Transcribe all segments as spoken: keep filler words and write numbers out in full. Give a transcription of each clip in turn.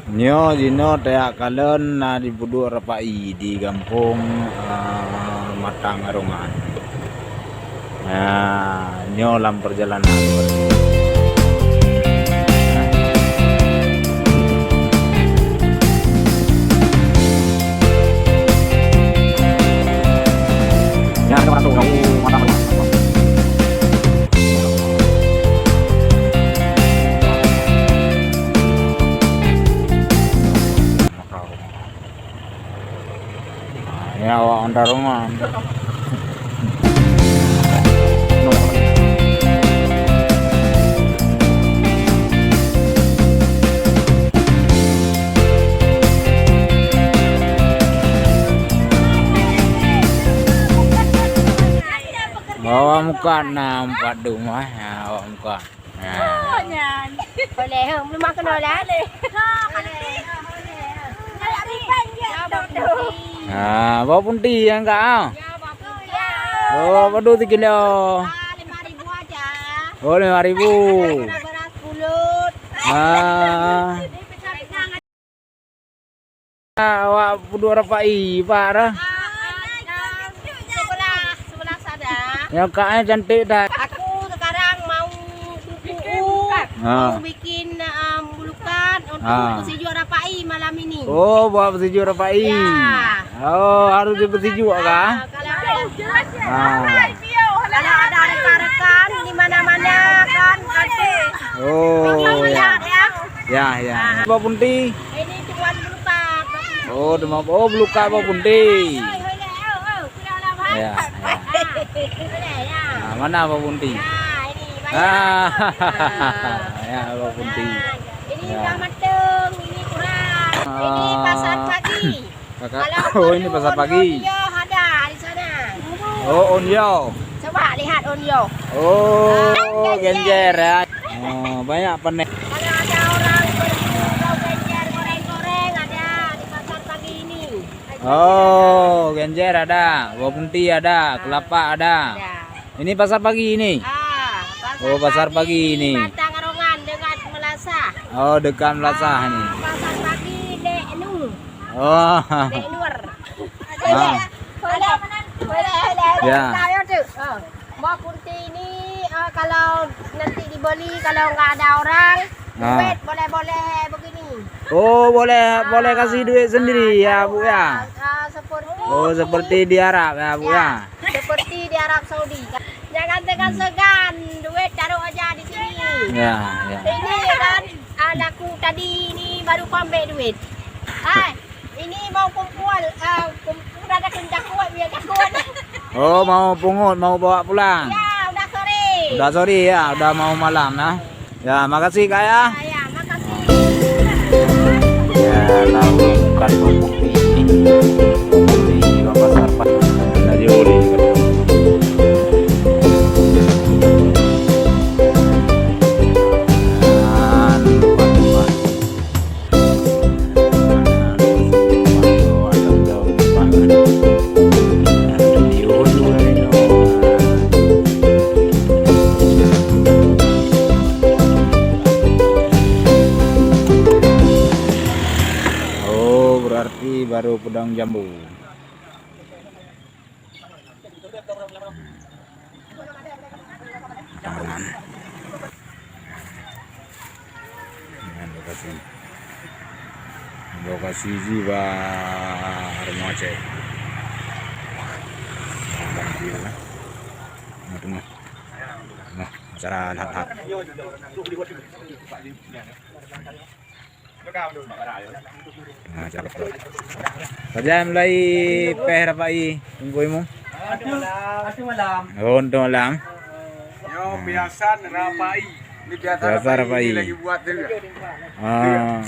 Nyoe jinoe tajak kalon na di Peuduek Rapai di gampông, eh, Matang Arongan. Nah, nyoe lam perjalanan. Nyan, Matang Arongan. Ya, awak Matang Arongan. Awak muka na empat rumah, ya, awak muka. Ha. Oh, nyan. Boleh, ha, belum makan dah. Boleh. Ha, boleh. Ha, boleh. Ha, boleh. Ha, bawa punti yang kak, ha? Ya, bawa punti. Oh, berapa tu kilo? Ah, lima ribu aja. Oh, lima ribu. Ada beras pulut. Ah. Ini pecah-pecah. Awak Peuduek Rapai, Pak, dah? Ah, ah, ah, sebelah, sebelah sana. Yang kaknya cantik dah. Aku sekarang mau kuku, ah, mau bikin, um, bulukan untuk, ah, peusijuek Rapai malam ini. Oh, buat peusijuek Rapai. Ya. Oh, harus dipeusijuek kah? Ah, kalau ada, ah, kalau ada rekan-rekan di mana-mana kan, nanti, oh, ya, ya. Ya, ya. Ah. Bawa punti. Ini tuan belukat. Oh, demam. Oh, belukat bawa punti. Ya, ya. Nah, mana bawa punti? Ah, ini banyak. Ah, ya, bawa punti. Nah, ini, ya, udah mateng, ini kurang. Ini, ah, pasar pagi. Kakak, kalau, oh, ini perlu pasar pagi. Onion, onion ada di sana. Oh, onion. Coba lihat onion. Oh, ah, genjer, genjer, ya. Oh, banyak panen. Kalau ada orang perlu bau genjer goreng-goreng, ada di pasar pagi ini. Oh, genjer ada, bawang putih ada, ah, kelapa ada. Ada. Ini pasar pagi ini? Ah, oh, pasar pagi ini. Batang Rongan dekat Melasah. Oh, dekat Melasah ini. Ah, pasar pagi Dek Nu. Oh. Dek Nur. Ah. Boleh, boleh, boleh, boleh. Ya. Tahu tu. Ah. Bawang putih ini, ah, kalau nanti dibeli, kalau nggak ada orang, ah, duit boleh-boleh begini. Oh, boleh, ah, boleh kasih duit sendiri, ah, ya, Bu, ya? Ah, seperti, oh, seperti di Arab, ya, Bu, ya? Ya, seperti di Arab Saudi. Jangan segan-segan, duit taruh aja di sini. Ya, ya. Ini kan, ah, laku tadi ini baru kuambil duit. Hai. Ini mau kumpul, ah, kumpul ada kun jakut, biar jakut. Oh, mau pungut, mau bawa pulang? Ya, udah sore. Udah sore ya, udah mau malam ya. Ya, makasih, Kak, ya. Ya, ya, makasih. Ya, lalu bukan bawang putih ini. Di Pasar Pagi. Nah, jauh ni. Dan empat buah. Oh, berarti baru pedang jambu. Tanggungan. Nyan lokasi. Lokasi jih bak Rumoh Aceh. Nah, tengah. Nah, acara lahat-lahat. Nah, cakep tu. Pajan mulai peh rapai, Teungku Imum? Atu, atu malam. Oh, untuk malam. Yo, biasa rapai. Ini biasa, biasa rapai, rapai. Ini lagi buat tu. Ah.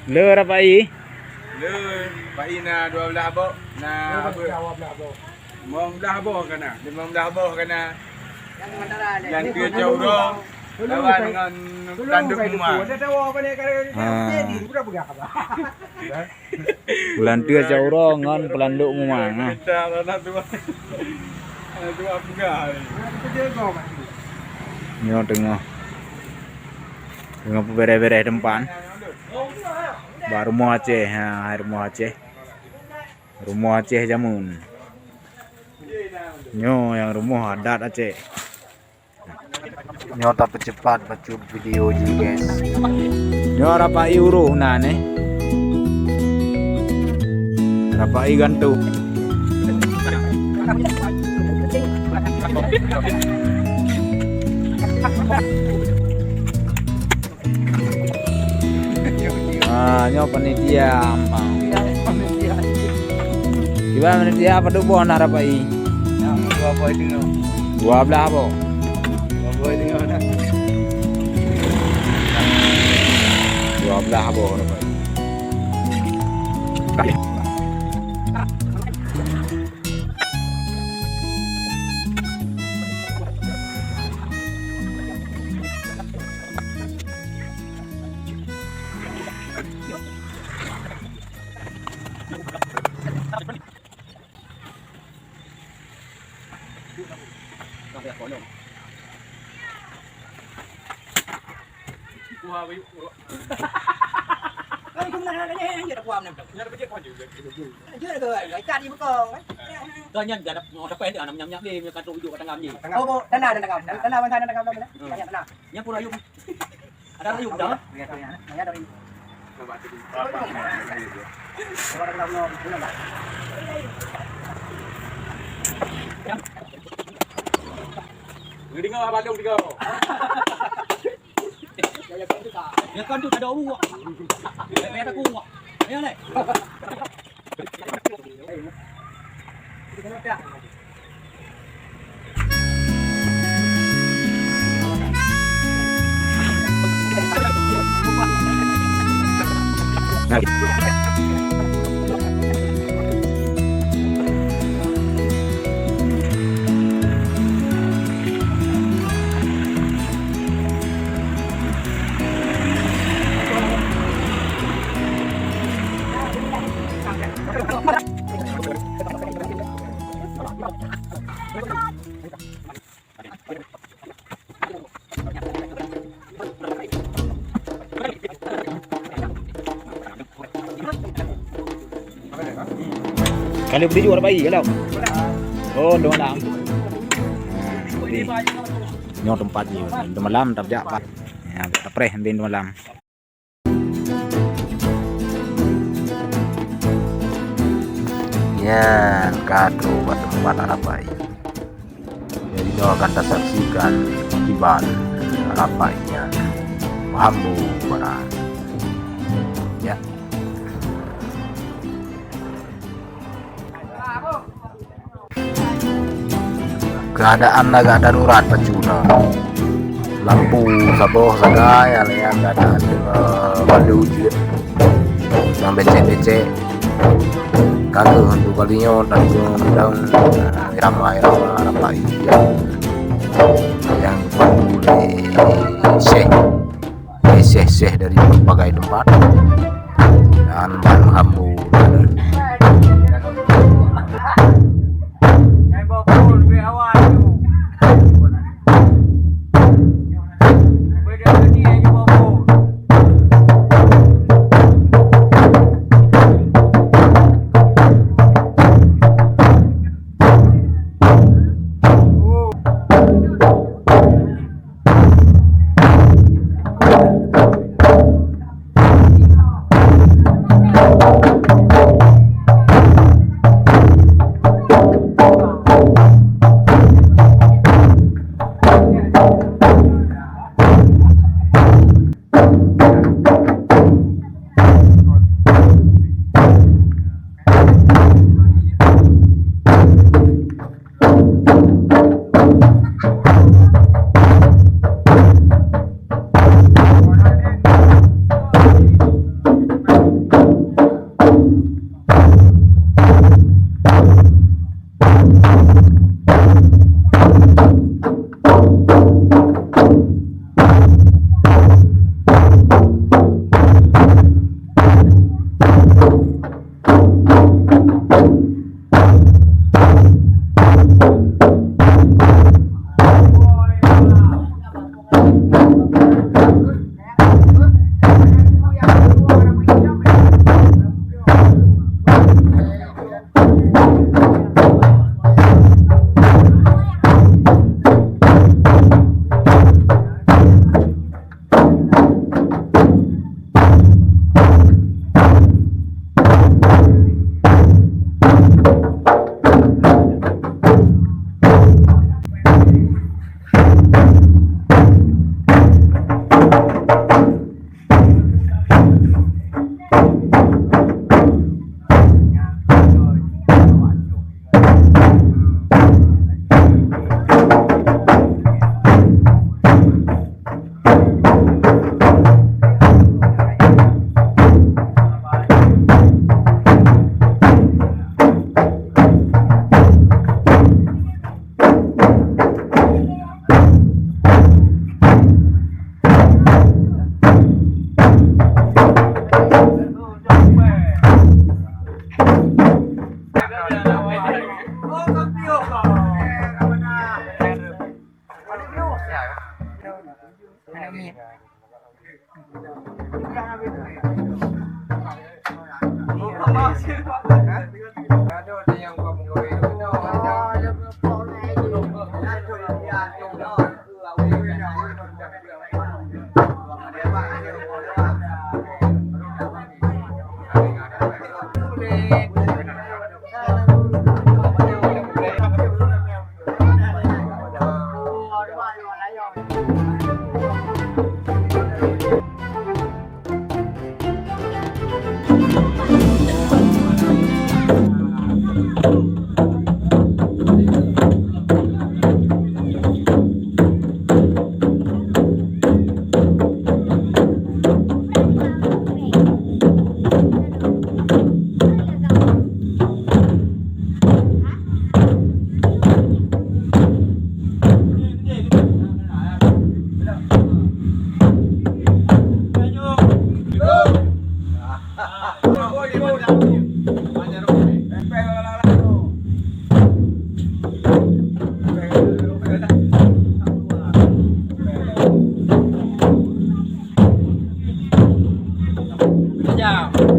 Le rapai? Le, rapai na dua belas bok. Na, dua belas bok. Limong blah boh ka na, limong blah boh ka na. Nyang keu cok uroe lawan ngon pelanduk muma. Ah. Peulantue cok uroe ngon pelanduk muma, nah. Nyoe teungoh, teungoh peubereh-bereh teumpat. Bak rumoh Aceh, ha, hai rumoh Aceh. Rumoh Aceh jameun. Nyoe nyang rumoh adat Aceh. Nyoe tapeucepat bacut video jih, guys. Nyoe rapai uroe na neh. Rapai gantung. Ah, nyoe panitia ampang. Kiban panitia padub boh na rapai? Dua boh teungoh. Dua blah boh. Dua boh teungoh na. Dua blah boh rapai. Kan nyan dah nak, nak pakai dia, nak minyak-minyak dia, minyak kantor ujuk kat tangan je. Oh, oh, tanah, tanah, tanah. Tanah, tanah, tanah, tanah, tanah. Hmm. Banyak tanah. Nyan pun rayu. Ada rayu dah. Ya, ya, ya, ada rayu. Dengar abang dong tiga. Ya kan tu tak ada urut. Payah takut. Ya leh. Kalau beli jual bayi kalau. Oh, dua malam. Nyoe teumpat jih, dua malam tak jak, Pak. Ya, tak preh nanti dua malam. Nyan ka trok bak teumpat rapai. Jadi nyoe akan tasaksikan kiban rapai nyan meuhambo baran. Ya. Keuadaan agak darurat bacut na. Lampu saboh sagai, alèh nyan keuadaan, eh, ban ujeuen. Nyang becek-becek. Ka keuh untuk kali nyoe dan irama-irama rapai nyang dibantu lé Syekh. Syekh-syekh dari berbagai tempat dan ban meuhambo. Tajam.